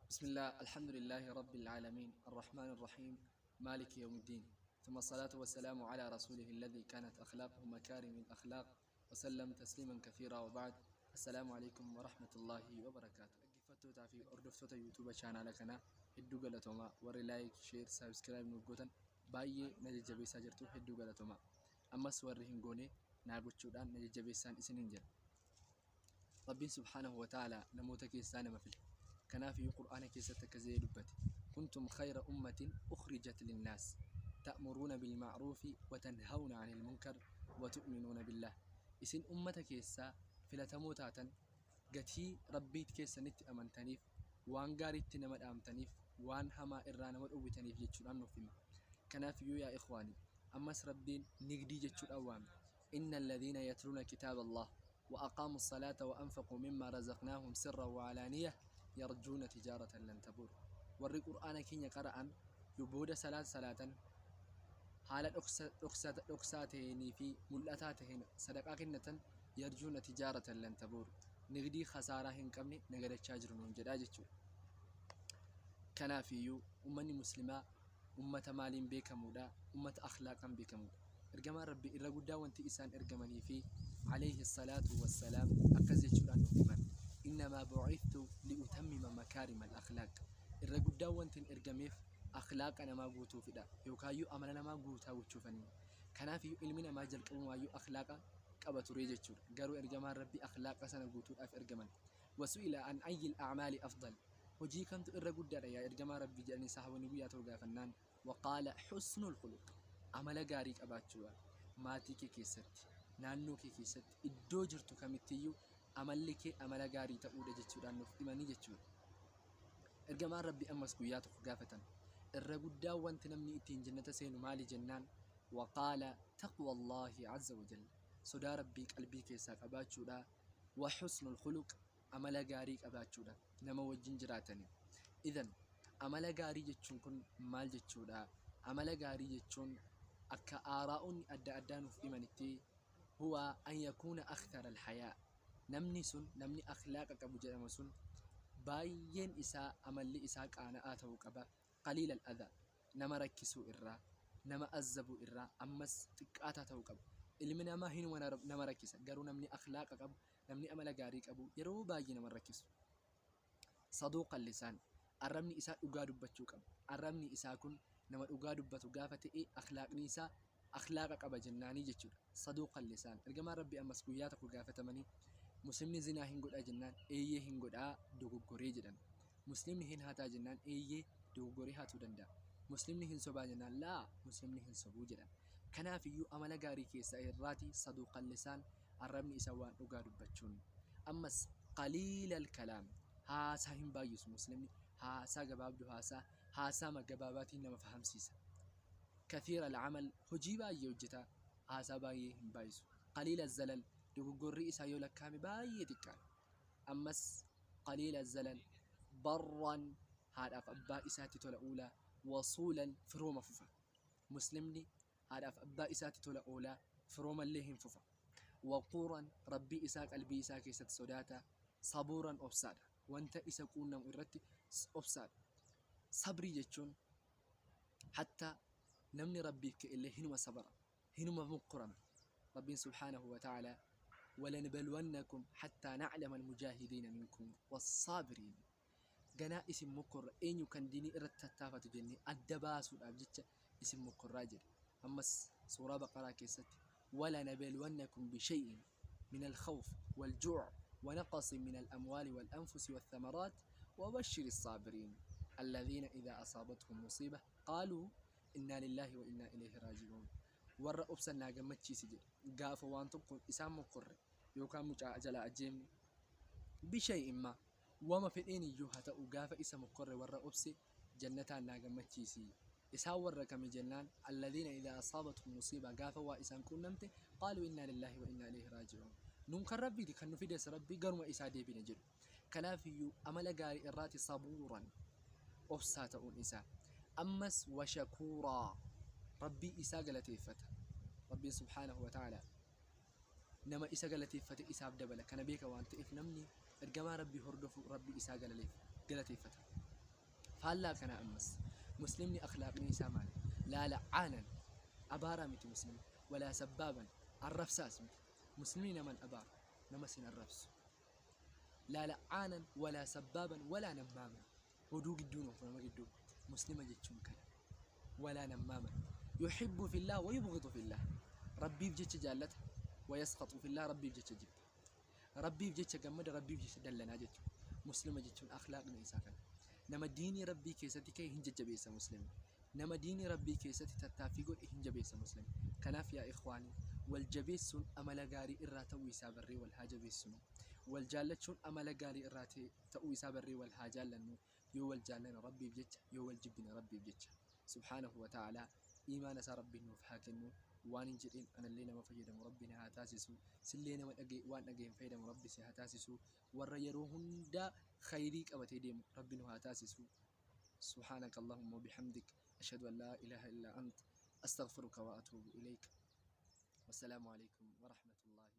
بسم الله، الحمد لله رب العالمين، الرحمن الرحيم، مالك يوم الدين، ثم الصلاة والسلام على رسوله الذي كانت أخلاقه مكارم الأخلاق وسلم تسليما كثيرا، وبعد، السلام عليكم ورحمة الله وبركاته. Dhaggeeffattootaa fi hordoftoota YouTube chaanaala kanaa, hedduu galatoomaa. Warri like, share, subscribe nuuf gootan baay'ee na jajjabeessaa jirtu, hedduu galatoomaa. Ammas warri hin goone naa gochuudhaan na jajjabeessaan isiniin jedha. Rabbiin subhaanahu wa ta'ala namoota keessaa nama file. Kanaaf iyyuu Qur'aana keessatti akkas jedhee dubbate: كنتم خير أمة أخرجت للناس تأمرون بالمعروف وتنهون عن المنكر وتؤمنون بالله. Isin ummata keessaa filatamoo taatan, gatii Rabbiit keessanitti amantaniif, waan gaariitti nama dhaamtaniif, waan hamaa irraa nama dhowwitaniif jechuudhaan nuuf hima. Kanaaf iyyuu yaa ikhwaani, ammas Rabbiin nigdii jechuudhaan waame: إن الذين يتلون كتاب الله وأقاموا الصلاة وأنفقوا مما رزقناهم سرا وعلانية يرجون تجارة لن تبور. Warri Qur'aana keenya qara'an, yoo booda salaata salaatan, haala dhoksaa taheenii fi mul'ataa taheen sadaqaa kennatan, يرجون تجارة لن تبور, nigdii khasaaraa hin qabne nagadachaa jiru nuun jedhaa jechuudha. Kanaafiyyuu ummanni Muslimaa ummata maaliin beekamuudha? Ummata akhlaaqaan beekamuudha. Ergamaan Rabbii irra guddaa wanti isaan ergamanii fi عليه الصلاة والسلام akkas jechuudhaan nuuf himan: إنما بعثت لأتمم مكارم الأخلاق. Irra guddaa wanti hin ergameef akhlaaqa namaa guutuufidha, yookaayyuu amala namaa guutaa gochuufanii. Kanaafiyyuu ilmi namaa jalqabumaayyuu akhlaaqa qaba ture jechuudha. Garuu ergamaan Rabbii akhlaaqa sana guutuudhaaf ergaman. وسئل عن أي الأعمال أفضل, hojii kamtu irra guddaadha yaa ergamaa Rabbii jedhanii sahaabonni guyyaa ta'u gaafannaan, وقال حسن الخلق, amala gaarii qabaachuudha. Maatii kee keessatti, naannoo kee keessatti, iddoo jirtu kamittiyyuu amalli kee amala gaarii ta'uudha jechuudhaan nuuf himanii jechuudha. Ergamaan Rabbii ammas guyyaa tokko gaafatan, irra guddaa wanti namni ittiin jannata seenu maali jennaan, وقال تقوى الله عز وجل, sodaa Rabbii qalbii keessaa qabaachuudha, وحسن الخلق, amala gaarii qabaachuudha nama wajjin jiraatanii. إذن amala gaarii jechuun kun maal jechuudha? Amala gaarii jechuun akka aaraa'onni adda addaa nuuf himanitti, هو أن يكون أكثر الحياء. Namni sun, namni akhlaaqa qabu jedhama sun, baay'een isaa amalli isaa qaana'aa ta'uu qaba. قليل الأذى, nama rakkisuu irraa, nama azzabuu irraa ammas xiqqaataa ta'uu qaba. Ilmi namaa hinuma nama rakkisa, garuu namni akhlaaqa qabu, namni amala gaarii qabu yeroo baay'ee nama rakkisu. صدوق اللسان, arrabni isaa dhugaa dubbachuu qaba. Arrabni isaa kun nama dhugaa dubbatu gaafa ta'e, akhlaaqni isaa akhlaaqa qaba jennaanii jechuudha. صدوق اللسان. Ergamaan Rabbii ammas guyyaa tokko gaafatamanii, muslimni zinaa hin godhaa jennaan, eeyyee hin godhaa, dogoggoree jedhan. Muslimni hin hataa jennaan, eeyyee dogoggoree hatuu danda'a. Muslimni hin sobaa jennaan, laa, muslimni hin sobuu jedhan. Kanaafiyyuu amala gaarii keessaa irraati صدوق اللسان, arrabni isaa waan dhugaa dubbachuun. Ammas قليل الكلام, haasaa hin baay'isu. Muslimni haasaa gabaabduu, haasaa gabaabaatiin nama fahamsiisa. كثير العمل, hojii baay'ee hojjeta, haasaa baay'ee hin baay'isu. قليل الزلل, dogoggorri isaa yoo lakkaa'ame baay'ee xiqqaadha. Ammas قليل الزلل, برا, haadhaaf abbaa isaatti tola oolaa, وصولا, firooma fufa. Muslimni haadhaaf abbaa isaatti tola oolaa, firoomallee hin fufa. وقورا, Rabbii isaa qalbii isaa keessatti sodaata. صبورا, obsaadha, wanta isa quunnamu irratti obsaadha. Sabrii jechuun hatta namni Rabbiif ka'e illee hinuma sabara, hinuma mukkurama. Rabbiin subhaanahu wa ta'ala: ولنبلونكم حتى نعلم المجاهدين منكم والصابرين. Ganaa isin mukkurra, eenyu kan diinii irratti tattaafatu jennee adda baasuudhaaf jecha isin mukkurraa jedhe. Ammas Suuraa Baqaraa keessatti: ولنبلونكم بشيء من الخوف والجوع ونقص من الأموال والأنفس والثمرات وبشر الصابرين الذين إذا أصابتهم مصيبة قالوا إنا لله وإنا إليه راجعون. Warra obsan naa gammachiisi jedhe. Gaafa waan tokko isaan mokkorre yookaan mucaa jalaa ajjeemne, بشيء ما, wama fedheen iyyuu haa ta'u, gaafa isa mokkorre warra obse jannataan naa gammachiisi. Isaan warra kami jennaan, الذين إذا أصابتهم مصيبة, gaafa waa isaan quunnamte, قالوا إنا لله وإنا إليه راجعون, nuun kan Rabbiiti, kan nu fides Rabbii, garuma isaa deebine jedhu. Kanaafiyyuu amala gaarii irraati صبورا, obsaa ta'uun isaa. Ammas وشكورا, Rabbii isaa galateeffata. Rabbiin subhaanahu wa ta'ala nama isa galateeffate isaaf dabala kana beeka waan ta'eef, namni ergamaa Rabbii hordofu Rabbii isaa galateeffata. Faallaa kanaa ammas muslimni akhlaaqni isaa maali? Laa la'aanan, abaaraa miti muslimni, walaa sabbaaban, arrabsaas miti. Muslimni nama hin abaaru, namas hin arrabsu. Laa la'aanan walaa sabbaaban walaa nammaaman. Oduu gidduu hin oofu nama gidduu. Muslima jechuun kana. Walaa nammaaman. Yuhibbu fillah wa yubghidu fillah. Rabbiif jecha jaallata. Wa yaskhatu fillah, Rabbiif jecha jibba. Rabbiif jecha gammada, Rabbiif jecha dallanaa jechuudha. Muslima jechuun akhlaaqni isaa kana. Nama diinii Rabbii keessatti ka'e hin jajjabeessa muslimni. Nama diinii Rabbii keessatti tattaaffii godhe hin jabeessa muslimni. Kanaaf yaa ikhwaanii, wal jabeessuun amala gaarii irraa ta'uu isaa barree wal haa jabeessinu. Wal jaallachuun amala gaarii irraa ta'uu isaa barree wal haa jaallannu. Yoo wal jaallanne Rabbiif jecha, yoo wal jibbine Rabbiif jecha. Subhaanahu wa ta'aalaa iimaana isaa Rabbiin nuuf haa kennu. Waan hin jedheen anallee nama fayyadamu Rabbi na haa taasisu. Sillee nama dhagee waan dhageen fayyadamu Rabbi si haa taasisu. Warra yeroo hundaa khayrii qabatee deemu Rabbi nu haa taasisu. Subhaanaka Allahumma wa bihamdik ashhadu an laa ilaaha illaa ant astaghfiruka wa atuubu ilayk. Wassalaamu alaikum wa rahmatullahi.